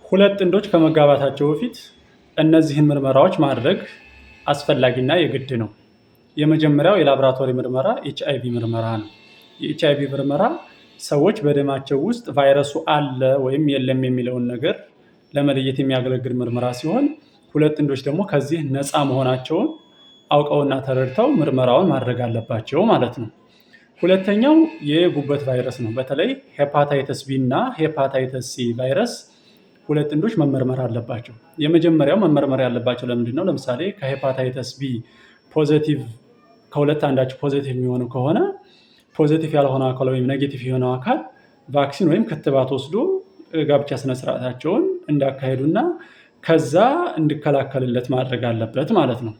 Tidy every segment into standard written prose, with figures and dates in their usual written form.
ሁለት ጥንዶች ከመጋባታቸው በፊት እነዚህን ምርመራዎች ማድረግ አስፈላጊና የግድ ነው። የመጀመሪያው የላብራቶሪ ምርመራ ኤችአይቪ ምርመራ ነው። የኤችአይቪ ምርመራ ሰዎች በደማቸው ውስጥ ቫይረሱ አለ ወይም የለም የሚለውን ነገር ለመለየት የሚያገለግል ምርመራ ሲሆን፣ ሁለት ጥንዶች ደግሞ ከዚህ ነፃ መሆናቸውን አውቀውና ተረድተው ምርመራውን ማድረግ አለባቸው ማለት ነው። ሁለተኛው የጉበት ቫይረስ ነው። በተለይ ሄፓታይተስ ቢ እና ሄፓታይተስ ሲ ቫይረስ ሁለት ጥንዶች መመርመር አለባቸው። የመጀመሪያው መመርመር ያለባቸው ለምንድን ነው? ለምሳሌ ከ hepatitis B positive፣ ከሁለት አንዳቸው positive የሚሆኑ ከሆነ positive ያልሆነ አካል ወይም negative የሆነው አካል vaccine ወይም ክትባት ወስዶ ጋብቻ ስነስርዓታቸውን እንዳካሄዱና ከዛ እንዲከላከልለት ማድረግ አለበት ማለት ነው።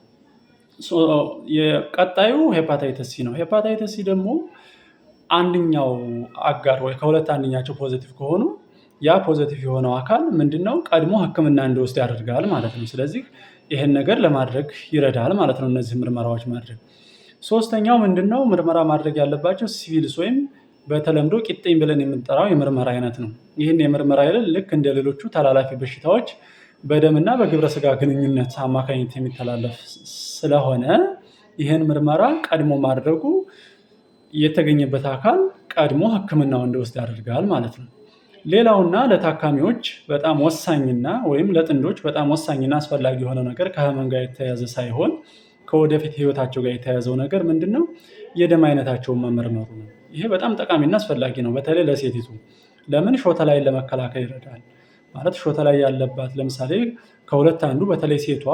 የቀጣዩ hepatitis C ነው። Hepatitis C ደግሞ አንደኛው አጋር ወይ ከሁለት አንደኛቸው positive ከሆኑ ያ positive የሆነው አካል ምንድነው ቀድሞ ሕክምና እንዲወስድ ያደርጋል ማለት ነው። ስለዚህ ይሄን ነገር ለማድረግ ይረዳል ማለት ነው፣ እነዚህ ምርመራዎች ማድረግ። ሶስተኛው ምንድነው ምርመራ ማድረግ ያለባቸው? Syphilis ወይም በተለምዶ ቂጥኝ ብለን የምንጠራው የምርመራ አይነት ነው። ይህን የምርመራ አይነት ልክ እንደ ሌሎቹ ተላላፊ በሽታዎች በደምና በግብረ ስጋ ግንኙነት አማካኝነት የሚተላለፍ ስለሆነ ይህን ምርመራ ቀድሞ ማድረጉ የተገኘበት አካል ቀድሞ ሕክምናው እንዲወስድ ያደርጋል ማለት ነው። ሌላውና ለታካሚዎች በጣም ወሳኝና ወይም ለጥንዶች በጣም ወሳኝና አስፈላጊ የሆነ ነገር ከህመም ጋር የተያያዘ ሳይሆን ከወደፊት ህይወታቸው ጋር የተያያዘው ነገር ምንድነው? የደም አይነታቸውን መመርመሩ ነው። ይሄ በጣም ጠቃሚና አስፈላጊ ነው። በተለይ ለሴቲቱ ለምን ሾተላይን ለመከላከል ይረዳል። ማለት ሾተላይ ያለባት ለምሳሌ ከሁለት አንዱ በተለይ ሴቷ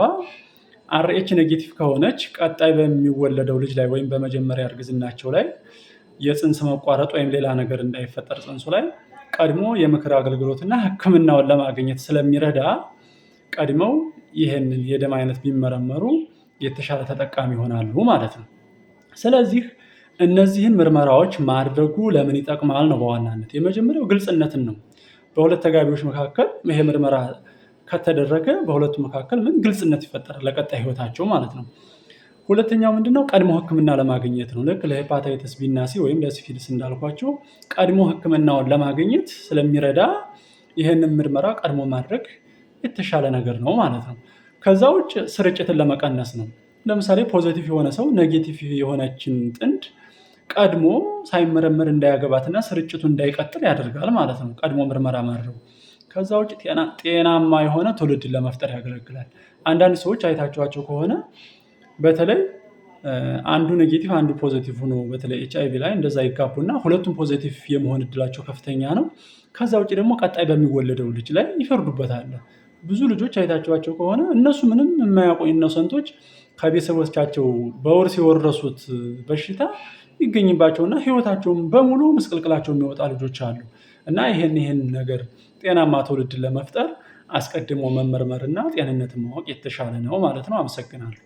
RH negative ከሆነች ቀጣይ በሚወለደው ልጅ ላይ ወይም በመጀመሪያ እርግዝናቸው ላይ የፅንስ መቋረጥ ወይም ሌላ ነገር እንዳይፈጠር ፅንሱ ላይ ቀድሞ የምክር አገልግሎትና ሕክምናውን ለማግኘት ስለሚረዳ ቀድመው ይህንን የደም አይነት ቢመረመሩ የተሻለ ተጠቃሚ ይሆናሉ ማለት ነው። ስለዚህ እነዚህን ምርመራዎች ማድረጉ ለምን ይጠቅማል ነው በዋናነት። የመጀመሪያው ግልጽነትን ነው። በሁለት ተጋቢዎች መካከል ይሄ ምርመራ ከተደረገ በሁለቱ መካከል ምን ግልጽነት ይፈጠራል ለቀጣይ ህይወታቸው ማለት ነው። ሁለተኛው ምንድነው? ቀድሞ ህክምና ለማግኘት ነው። ልክ ለ hepatitis B እና C ወይም ለ syphilis እንዳልኳቸው ቀድሞ ህክምናውን ለማግኘት ስለሚረዳ ይህንን ምርመራ ቀድሞ ማድረግ የተሻለ ነገር ነው ማለት ነው። ከዛ ውጭ ስርጭትን ለመቀነስ ነው። ለምሳሌ positive የሆነ ሰው negative የሆነችን ጥንድ ቀድሞ ሳይመረመር እንዳያገባትና ስርጭቱ እንዳይቀጥል ያደርጋል ማለት ነው፣ ቀድሞ ምርመራ ማድረጉ። ከዛ ውጭ ጤናማ የሆነ ትውልድን ለመፍጠር ያገለግላል። አንዳንድ ሰዎች አይታችኋቸው ከሆነ በተለይ አንዱ negative አንዱ positive ሆኖ በተለይ ኤች አይቪ ላይ እንደዛ ይጋቡና ሁለቱም positive የመሆን እድላቸው ከፍተኛ ነው። ከዛ ውጭ ደግሞ ቀጣይ በሚወለደው ልጅ ላይ ይፈርዱበታል። ብዙ ልጆች አይታችኋቸው ከሆነ እነሱ ምንም የማያውቁ innocent ኦች ከቤተሰቦቻቸው በውርስ የወረሱት በሽታ ይገኝባቸውና ህይወታቸውን በሙሉ ምስቅልቅላቸው የሚወጣ ልጆች አሉ። እና ይሄን ነገር ጤናማ ትውልድን ለመፍጠር አስቀድሞ መመርመርና ጤንነትን ማወቅ የተሻለ ነው ማለት ነው። አመሰግናለሁ።